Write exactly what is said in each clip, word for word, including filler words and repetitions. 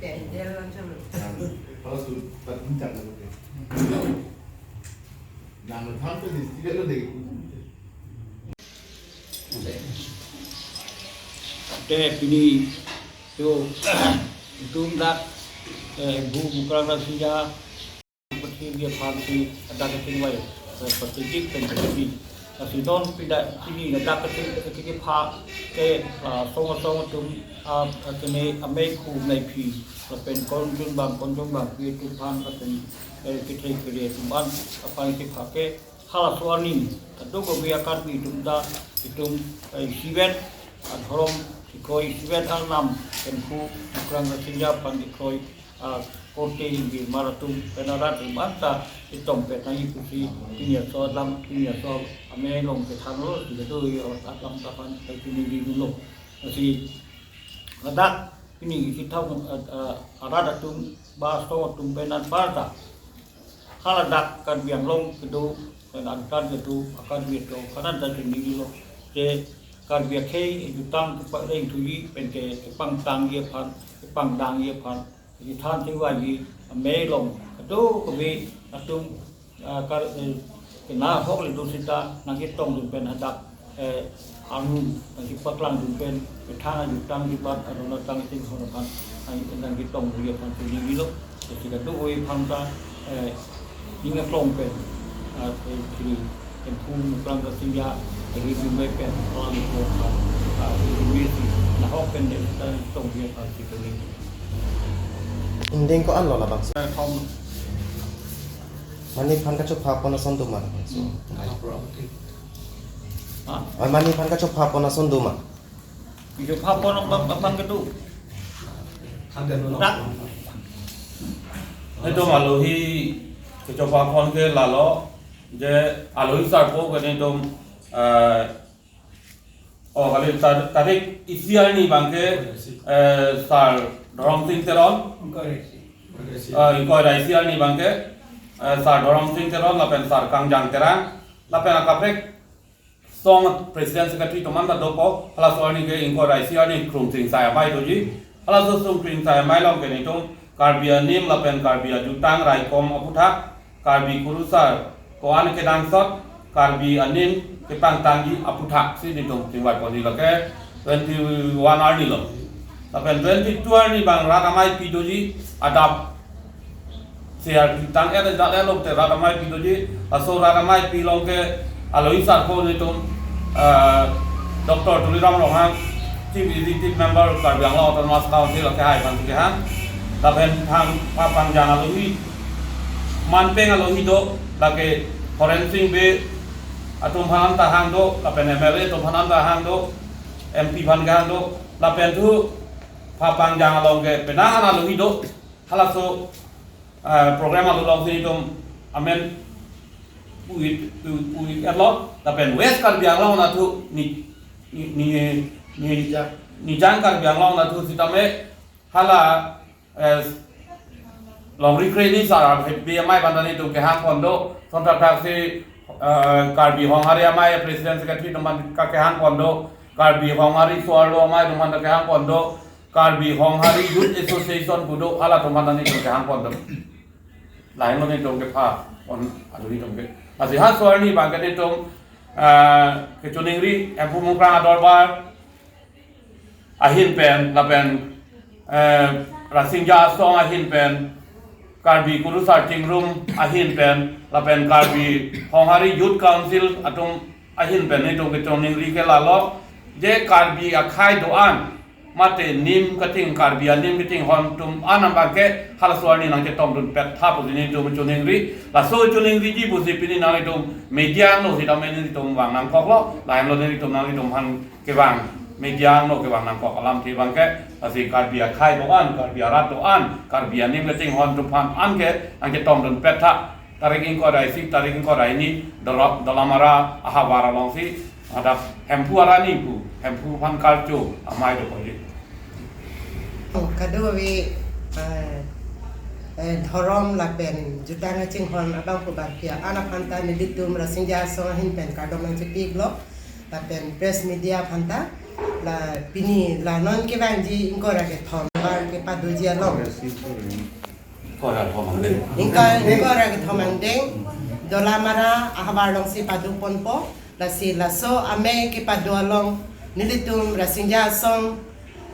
Kalau tu, tak bincang kalau tu. Nang than tu di, tidak ada deh. Te pini yo itum dak, eh, Hemphu Mukrang Rasinja pathir aphan si ladak kachingvai, eh, pathirji pen kachingvai. Lasi non pida pini ladak kaching, kachingvai aphan ke, ah, song song atum, ah, kene amei ku naiphi lapen konjun bang konjun bangpi atum aphan lapen, eh, kethe kere atum aphan aphan kipha ke halaso arni kadokave a-Karbi atum ta itum, eh, isivet adhorom kekroi, isivet arnam Hemphu Mukrang Rasinja aphan kekroi, ah, korte ingbirmar atum pen arat atum anta itompet nangji pusi pini aso alam, pini aso amei along kethanlo, sida do yo alam ta aphan pini di dulu. Lasi ladak pini isi thang, ah, ah, arat atum ba song atum pen anparta haladak Karbi Anglong kedo pen antar kedo akan kedo kanan ta chinilo. Je Karbi akhei jutang kepareng thuji pen ke kepangtangji aphan, kepangdangji aphan, kethan chingvaiji amei along kadokave atum, ah, kar, eh, kena hok le do sita nangketongdun pen hadak, eh, arnam nangkepaklang dun pen, kethang ajutang kebat arona tang ting hon aphan nang, nangketongdunji aphan chinilo. Jadi kadokave aphan ta, eh, ning aklong pen, ah, eh, chiri Hemphu Mukrang Rasinja, eh, ri bimai pen, alam ko aphan, ah, ri bimai si, nahok pen de ta tongdunji aphan chinilo. Inding ko-an lo labangso. Eh, thom. Mane aphan kachopha pon ason do ma labangso. Hmm. Ai. Ha? Ai, mane aphan kachopha pon ason do ma. Kachopha pon abang, abang kedo. Dak. Itum alohi kachopha pon ke lalo, je alohi sarpo ke itum, eh, oh, kali tar-, tarik isi arni abangke, eh, Sar Dhorom Sing Teron. Eh, ingkoi ra isi arni abangke, eh, Sar Dhorom Sing Teron lapen Sar Kangjang Terang lapen akaprek song president secretary atum anta dopo, halaso arni ke ingkoi ra isi arni Krung Tringsai Amei doji. Halaso Krung Tringsai Amei along ke itum Karbi anim lapen Karbi ajutang raikom aphuthak, Karbi kurusar ko-an kenangsot, Karbi anim kepangtangji aphuthak si itum chingvai ponji lake twenty one arni lo. Lapen twenty two arni abang rat ameipi doji, adap C R P tang et jat et lo te rat ameipi doji, laso rat ameipi along ke alohi sarpo itum, eh, Doctor Tuliram Ronghang, Chief Executive Member Karbi Anglong Autonomous Council, lake hai aphan kehang. Lapen thang Pha Pangjang alohi, manpeng alohi do, lake Horensing Bey atum aphan ta hang do, lapen M L A atum aphan ta hang do, M P aphan kehang do, lapen thu Pha Pangjang along ke penang an alohi do, halaso, eh, program along si itum amen pu-it, pu-, pu-it et lo, lapen West Karbi Anglong anatthu ni, ni, ni, ni, Nijang Karbi Anglong anatthu sitame hala, eh, Longri Kre Nisar Arphetbi Amei aphan ta itum kehang pon do, son thakthak si, eh, Karbi Honghari Amei president secretary atum aphan ta kehang pon do, Karbi Honghari Soarlo Amei atum aphan ta kehang pon do, Karbi Honghari Youth Association pu do, halatum aphan ta itum kehang pon do. Lahelo itum kepha pon alohi atum ke. Lasi halaso arni abangke itum, eh, kachiningri Hemphu Mukrang Adorbar ahin pen, lapen, eh, Rasinja Asong ahin pen, Karbi Kurusar Chingrum ahin pen, lapen Karbi Honghari Youth Council atum ahin pen itum kachiningri ke lalo, je Karbi akhei do-an, mate nim kaching, Karbi anim kachinghon atum an abangke halaso arni nangchetongdun pet tha pusi itum chiningri. Laso chiningriji pusi pini nanglitum media angno sitame itum vang nangkoklo, lahenlo itum nanglitum aphan kevang, media angno kevang nangkok alamthe abangke, lasi Karbi akhei do-an, Karbi arat do-an, Karbi anim kachinghon atum aphan anke nangchetongdun pet tha. Tarik ingkoi ra isi, tarik ingkoi ra hini, Dola-, Dolamara ahavar along si, hadak Hemphu arani pu, Hemphu aphan karcho amei dopo ji. Oh, kadokave, eh, eh, dhorom lapen jutang kachinghon abang pu bangpi an aphan ta nelitum Rasinja Asong ahin pen kardom nangchepiklo, lapen press media aphan ta, La pini la non kevangji ingkoi ra kethom bar kepadoji along. Ingkoi ra kethom angdeng. Ingkoi, ingkoi ra kethom angdeng. Dolamara ahavar alongsi pado ponpo. Lasi laso amei kepado along nelitum Rasinja Asong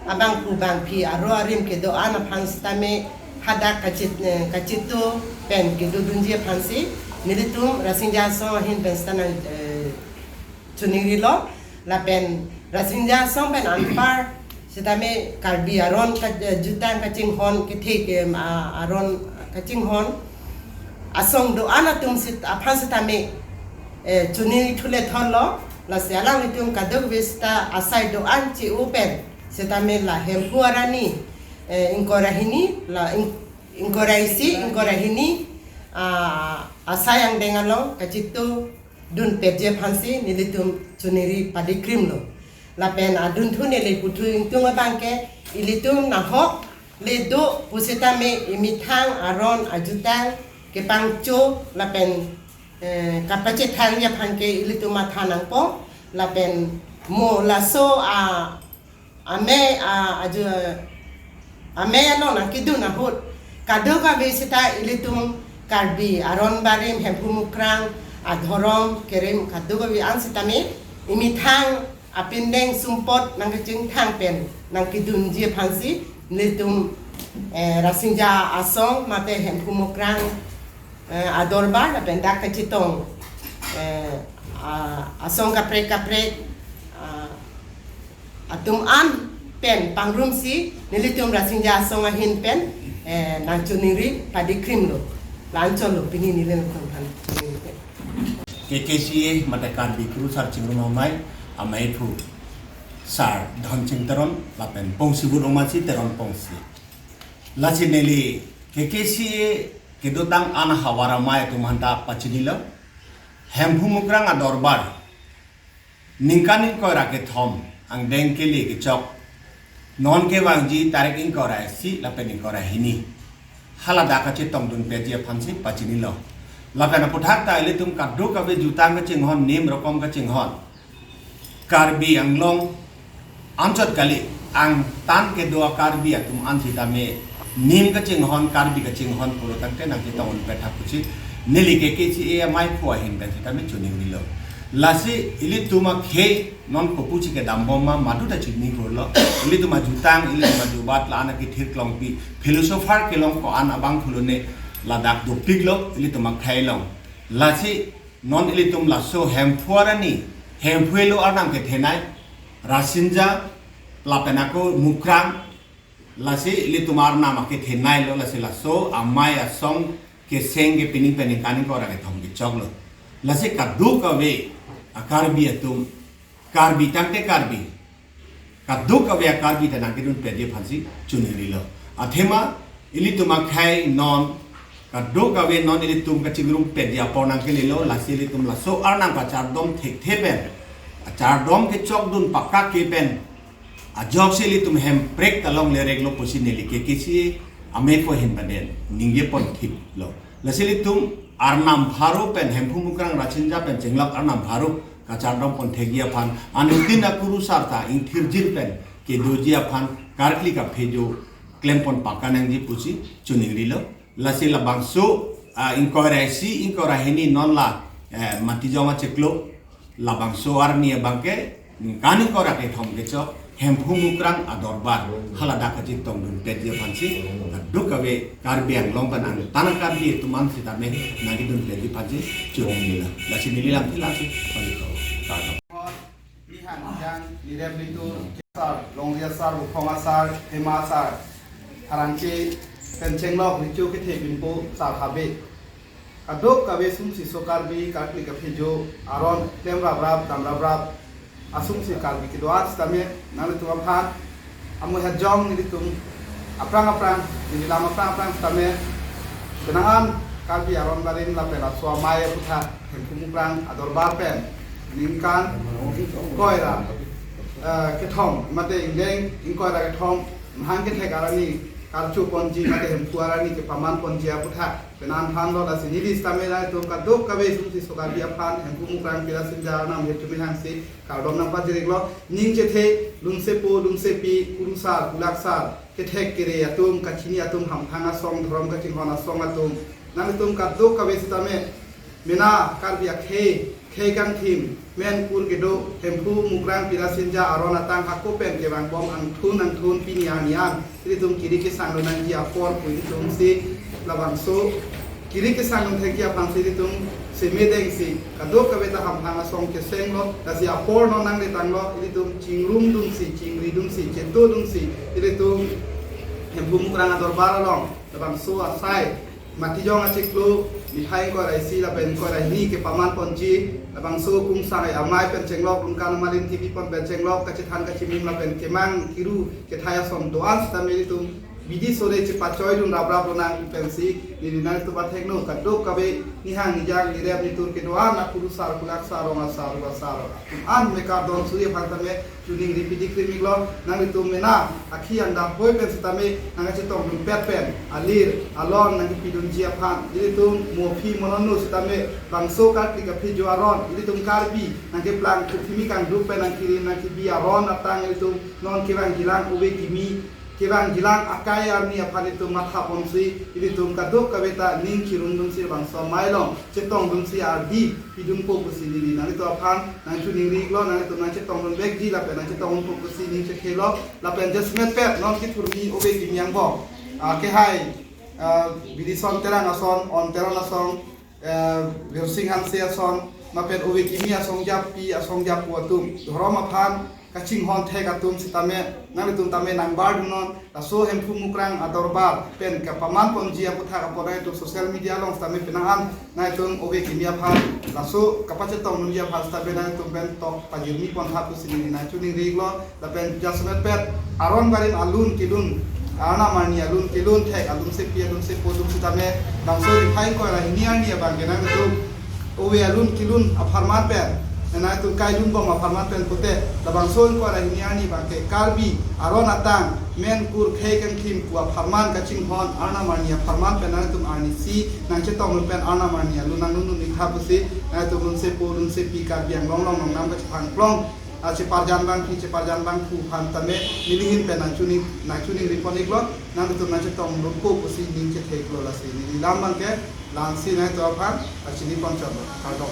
abangphu bangphi aro arim kedo-an aphan sitame hadak kachit, eh, kachito pen kedodunji aphansi nelitum Rasinja Asong ahin pen sitame, eh, choningrilo. Lapen Rasinja Asong pen anpar sitame Karbi aron ka-, eh, jutang kachinghon kethe ke, ah, aron kachinghon asong do-an atum sit-, aphan sitame, eh, choningri thule thorlo. Lasi alanglitum kadokave sita asai do-an che-o pen sitame la Hemphu arni, eh, ingkoi ra hini la ing-, ingkoi ra isi, ingkoi ra hini, ah, asai angdeng along kachito dunpetji aphansi nelitum choningri padikrimlo. Lapen adunthu neli puthu ingtung abangke ilitum nahok le do pusitame imethang aron ajutang kepangcho lapen, eh, kapachethangji aphan ke ilitum matha nangpo. Lapen mo laso a amei, a, aju, amei along nangkedun ahut kadokave sita ilitum Karbi aron barim Hemphu Mukrang adhorom kerim kadokave an sitame imethang apindeng sumpot nangkachingthang pen nangkedunji aphansi nelitum, eh, Rasinja Asong mate Hemphu Mukrang, eh, adorbar lapen dak kachetong, eh, a-, asong kaprek kaprek, ah, atum an pen pangrumsi nelitum Rasinja Asong ahin pen, eh, nangchoningri padikrimlo. La-anchotlo pini neli nangthan than. K K C A mate Karbi Kurusar Chingrum Amei, ameiphu Sar Dhonching Teron lapen pongsibur omasi Teron pongsi. Lasi neli K K C A kedotang an ahavar amei atum aphanta pachinilo. Hemphu Mukrang adorbar ningkan ingkoi ra kethom angdeng kele kechok non kevangji tarik ingkoi ra isi lapen ingkoi ra hini haladak kachetong dunpetji aphansi pachinilo. Lapen aphuthak ta ilitum kadokave jutang kachinghon, nim rokom kachinghon Karbi Anglong anchot kali, angtan kedo a-Karbi atum an sitame nim kachinghon, Karbi kachinghon pulo tangte nangchetong unpet ha pusi neli K K C A ameiphu ahin pen sitame choningrilo. Lasi ilitum akhei non kopusi kedambom ma madu ta chinikrolo. Ilitum ajutang, ilitum ajubat la-an akethir kelongpi, philosopher kelong ko-an abangphu lone ladak dopiklo ilitum akhei along. Lasi non ilitum laso Hemphu arni, Hemphu elo arnam kethenei, Rasinja lapen ako Mukrang, lasi ilitum arnam akethenei lo, lasi laso amei asong keseng ke pining pen ningkan ingkoi ra kethom kechoklo. Lasi kadokave a-Karbi atum, Karbi tangte Karbi, kadokave a-Karbi ta nangkedunpetji aphansi choningrilo. Athema ilitum akhei non kadokave non ilitum kachingrumpetji apor nangkelelo, lasi ilitum laso arnam kachardom thekthe pen, achardom kechokdun pakka ke pen ajoksi ilitum hemprek ta longlereklo pusi neli K K C A ameiphu ahin pen ningje ponthiplo. Lasi ilitum arnam pharo pen Hemphu Mukrang Rasinja pen chenglok arnam pharo kachardom ponthekji aphan, anuttin akurusar ta ingthirjir pen kedoji aphan karkli kaphejo klempon pakka nangji pusi choningrilo. Lasi labangso, ah, ingkoi ra isi, ingkoi ra hini non la, eh, Matijong achiklo, labangso arni abangke ningkan ingkoi ra kethom kechok Hemphu Mukrang adorbar haladak kachetong dunpetji aphansi kadokave Karbi Anglong pen angtan Karbi atum an sitame nangkedunpetji aphansi choningrilo. Lasi neli lamthe lasi pajutlo. Nihan jang nirem nitu sar, Longri asar, Buphong asar, Hema asar, Pharangke pen chenglok Richo kethe binpo sar habe. Kadokave sumsi so Karbi karkli kaphejo aron klem raprap, dam raprap asumsi Karbi kedo-an sitame nanglitum aphan amu hajong nelitum aphrang aphrang, neli lam aphrang aphrang sitame kenangan Karbi aron barim lapen laso amei aphuthak Hemphu Mukrang adorbar pen ningkan ingkoi ra, eh, kethom mate ingdeng ingkoi ra kethom mahang kethek arni karcho ponji mate Hemphu arni kepaman ponji aputhak penang thanlo. Lasi neli sitame nangtum kadokave sumsi so Karbi aphan Hemphu Mukrang Pirasinja arnam hechumi hangsi kardom nangpajir-iklo. Ning chethe lunsepo lunsepi, kurusar kulaksar, kethek kere atum, kachini atum, hamphang asong, dhorom kachinghon asong atum, nangtum kadokave sitame mena Karbi akhei, khei kangthim, men kur kedo Hemphu Mukrang Pirasinja aron atang hako pen kevangbom angthun angthun pini arni an ilitum kiri kesang lonangji apor pu ilitum si labangso kiri kesang longthekji aphan si ilitum semedeng si kadokave ta hamphang asong kesenglo. Lasi apor non nangletanglo, ilitum chingrumdunsi, chingridunsi, chetodunsi ilitum Hemphu Mukrang adorbar along labangso asai Matijong achiklo, mithai ingkoi ra isi lapen ingkoi ra hini kepaman ponji, labangso Kungsang ai amei pen chenglok, Lungkan Malin T V pon pen chenglok, kachethan kachimim lapen kemang kiru kethai ason do-an sitame ilitum bidi sore chepachoidun raprap lonang pensi neli nangtum athengno kadokave nihang nijang nirep nitur kedo-an akurusar kulaksar, rong asar, ru asar, an mekar don suri aphan tame chuning ripidi krim-iklo. Nangtum mena akhi anda hoi pen sitame nangkachetongdunpet pen alir alon nangkipidunji aphan, ilitum mo aphi mo non nu sitame bangso karkli kaphi jo aron, ilitum Karbi nangkeplang purthimi kangduk pen nangkirim nangkibi aron atang ilitum non kevangjilang ove kimi, kevangjilang akai arni aphan ilitum matha ponsi ilitum kadokave ta ning chirumdunsi bangso amei along chetongdunsi ardi pidunpo pusi neli nangtum aphan nangchuningri-iklo. Nangtum nangchetongdunvekji lapen nangchetongdunpo pusi ning chethelo. Lapen jasemet pet non kethurmi ove kimi angbong, ah, kehai, ah, Bidison Terang ason, On Teron asong, eh, Birsing Hanse ason, lapen ove kimi asong japi, asong japo atum, dhorom aphan kachinghon thek atum sitame nangtum tame nangbardunnon. Laso Hemphu Mukrang adorbar pen kepaman ponji aputhak apot nangtum social media along sitame penang an nangtum ove kimi aphan laso kapachetongdunji aphan sitame nangtum pen tok pajirmi pontha pusi neli nangchuningri-iklo. Lapen jasemet pet aron barim alun kelun, arnam arni alun kelun thek alun sepi alun sepo atum sitame bangso mithai ingkoi ra hini arni abang ke nangtum ove alun kelun apharman pen, nangtum kailunbom apharman pen pute, labangso ingkoi ra hini arni abang ke Karbi aron atang men kur khei kangthim pu apharman kachinghon arnam arni apharman pen nangtum arnisi nangchetongdun pen arnam arni alun nanglun-un-ik tha pusi nangtum lunsepo lunsepi Karbi Anglong along nongnam kachethang plong acheparjan bangphi cheparjan bangphu aphan tame neli ahin pen nangchuning nangchuningri pon-iklo. Nangtum nangchetongdunpo pusi ning chetheklo. Lasi neli lam abang ke la-ansi nangtum aphan kachini pon chotlo. Kardom.